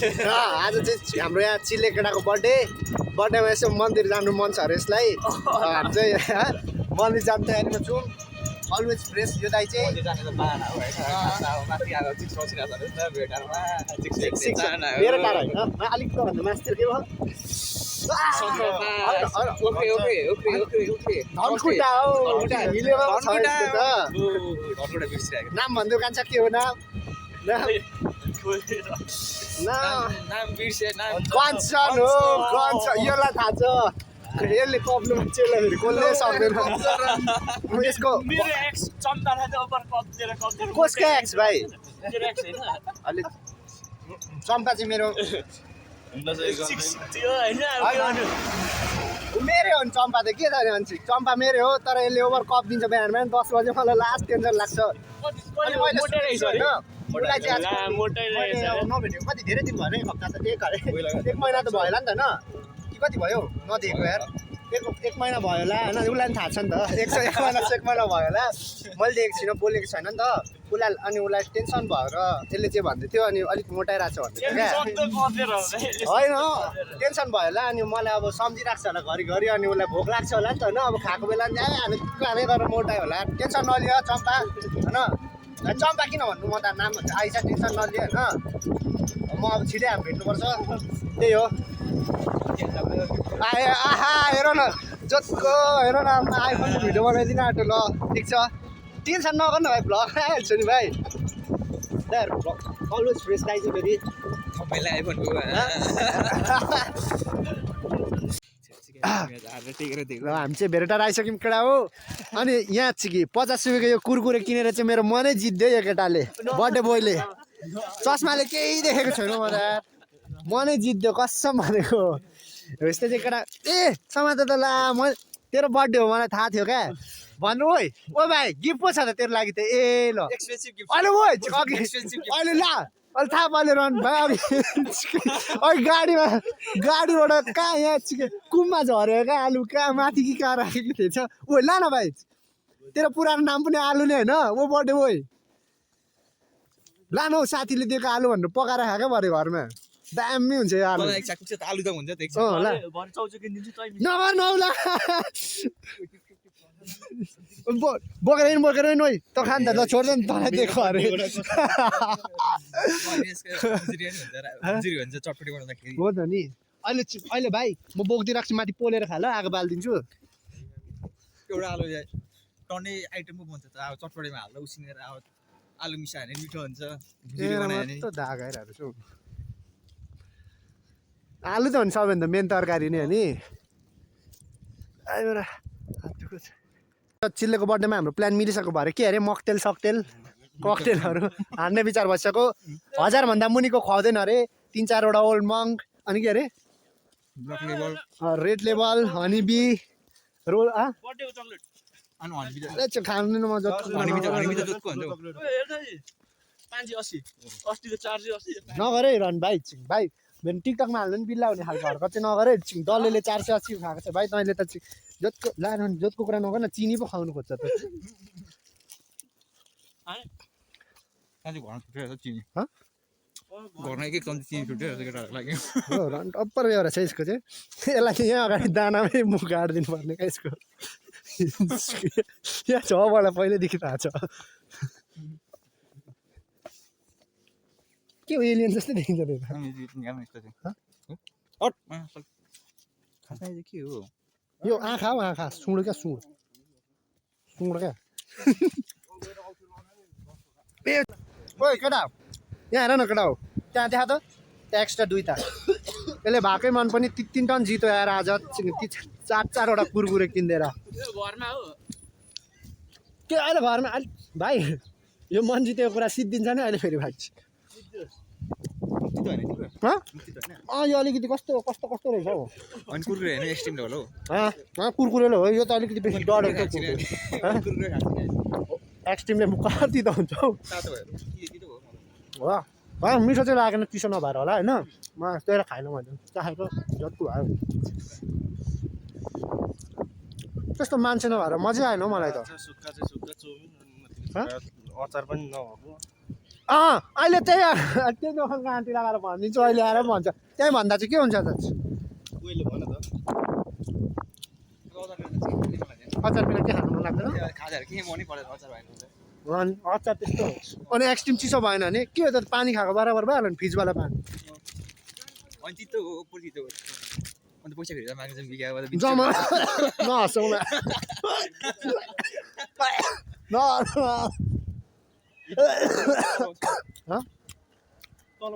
आज चाहिँ हाम्रो यहाँ चिल्ले केटाको बर्थडेमा यसो मन्दिर जानु मन छ अरे यसलाई हामी चाहिँ मन्दिर जानु तयारीमा छौँ अलवेज फ्रेस यो दाइ चाहिँ मेरो टाढा होइन अलिक त्योभन्दा मास्तिर के भयो धनकुटा हो नाम भन्दै कान्छ के हो नाम कञ्चन हो कञ्चन यसलाई थाहा छ यसले कप्नु मान्छेलाई फेरि कसले सक्दैन यसको कसको एक्स भाइ अलि चम्पा चाहिँ मेरो मेरै हो नि चम्पा त के छ नि मान्छे चम्पा मेरै हो तर यसले ओभर कप दिन्छ बिहान बिहान 10 बजे मलाई लास्ट टेन्सन लाग्छ नभेटेको कति धेरै दिन भयो एक हप्ता त एक महिना त भयो होला नि त होइन कि कति भयो नदेखेको यार एक महिना भयो होला होइन उसलाई पनि थाहा छ नि त एक महिना भयो होला मैले देखेको छुइनँ बोलेको छैन नि त उसलाई अनि उसलाई टेन्सन भएर त्यसले चाहिँ भन्दै थियो अनि अलिक मोटाइरहेको छ भन्दै थियो क्या होइन टेन्सन भयो होला अनि मलाई अब सम्झिरहेको छ होला घरिघरि अनि उसलाई भोक लाग्छ होला नि त होइन अब खाएको बेला नि हामी खाँदै गरेर मोटायो होला टेन्सन नलियो चम्पा होइन चम्पा किन भन्नु म त नाम भन्छ आइसा टेन्सन नलियो होइन म अब छिटै हामी भेट्नुपर्छ त्यही हो आए आहा हेर न जसको हेर न आइफोन भिडियो बनाइदिनु आँट्यो ल ठिक छ टेन्सन नगर्नु भाइ भ्लग आइहाल्छु नि भाइ अलवेज फ्रेस दाइज फेरि सबैलाई आइफोनको हामी चाहिँ भेरेटार आइसक्यौँ केटा हो अनि यहाँ चाहिँ कि 50 रुपियाँको यो कुरकुरे किनेर चाहिँ मेरो मनै जित्दै यो केटाले बर्थडे बोयले चस्माले केही देखेको छैन म त मनै जित्यो कसम भनेको यस्तै चाहिँ केटा ए समाते त ला म तेरो बर्थडे हो मलाई थाहा थियो क्या भन्नु ओ भाइ गिफ्ट पो छ त तेरो लागि त ए ल अहिले अहिले ला अहिले थाहा पालेर भाइ अघि गाडीबाट कहाँ यहाँ कुममा झऱ्यो क्या आलु कहाँ माथि कि कहाँ राखेको थिएछ ओ ला न भाइ तेरो पुरानो नाम पनि आलु नै होइन ओ बर्थडे ओ ला न हौ साथीले दिएको आलु भनेर पकाएर खाएको भरे घरमा दामी हुन्छ यो आलु आलु त हुन्छ बोकेर है त खान त ल छोड्छ नि तँलाई दिएको अरे हो त नि अहिले भाइ म बोकिदिइराख्छु माथि पोलेर खा ल आगो बालिदिन्छु एउटा आलु टन्नै आइटम पो बन्छ त अब चटपटीमा हाल्दा उसिनेर अब आलु मिसायो भने मिठो हुन्छ आलु त हो नि सबैभन्दा मेन तरकारी नै हो नि चिल्लेको बर्थडेमा हाम्रो प्लान मिलिसक्यो भरे के अरे मकटेल ककटेलहरू हान्ने विचार भइसक्यो 1000 भन्दा मुनिको खुवाउँदैन अरे 3-4 वटा ओल्ड मङ्क अनि के अरे Red Label Honey Bee roll खानु नगरे रन भाइ मेरो टिकटकमा हाल्नु नि बिल्ला हुने खालको हरकत चाहिँ नगरे डल्लेले 480 खाएको छ भाइ तैँले त जतको लानु जतको कुरा नगर न चिनी पो खुवाउनु खोज्छ त टप्पर एउटा छ यसको चाहिँ यसलाई चाहिँ यहाँ अगाडि दानामै मुख गाडिदिनु पर्ने क्या यसको यहाँ छ मलाई पहिल्यैदेखि थाहा छ के हो एलियन जस्तै देखिन्छ के हो यो आँखा हो आँखा सुँड क्या सुँड क्या ए ओ केटा यहाँ हेर न केटा हो त्यहाँ देखा त त्यहाँ एक्स्ट्रा 2 यसले भाकै मन पनि 3 टन जितो आएर आज 4 वटा कुरकुरे किनिदिएर के अहिले घरमा भाइ यो मन जितेको कुरा सिद्धिन्छ नि अहिले फेरि भाइ यो अलिकति कस्तो रहेछ हौ कुरकुरेले हो यो त अलिकति बेसी डढेको एक्सट्रिमले कति त हुन्छ हौ हो मिठो चाहिँ लागेन चिसो नभएर होला होइन म त्यही खाएन मैले चाहेको जत्को भयो त्यस्तो मान्छे नभएर मजा आएन हौ मलाई त अचार पनि नभएको अहिले त्यही दोकानको आन्टीलाई आएर भनिदिन्छु अहिले आएर भन्छ त्यही भन्दा चाहिँ के हुन्छ त उहिले भन त 1000 रुपियाँ के खानु मन लाग्दैन खाजाहरू के मनै पर्दैन अचार भएन अचार त्यस्तो अनि एक्सट्रिम चिसो भएन भने के हो त पानी खाएको बराबर भइहाल्यो नि फ्रिजवाला पानी अनि चित्तो हो पुर चित्तो हो अन्त पैसा फिर्ता माग्छ बिगाएर जमा नहसौँ न तल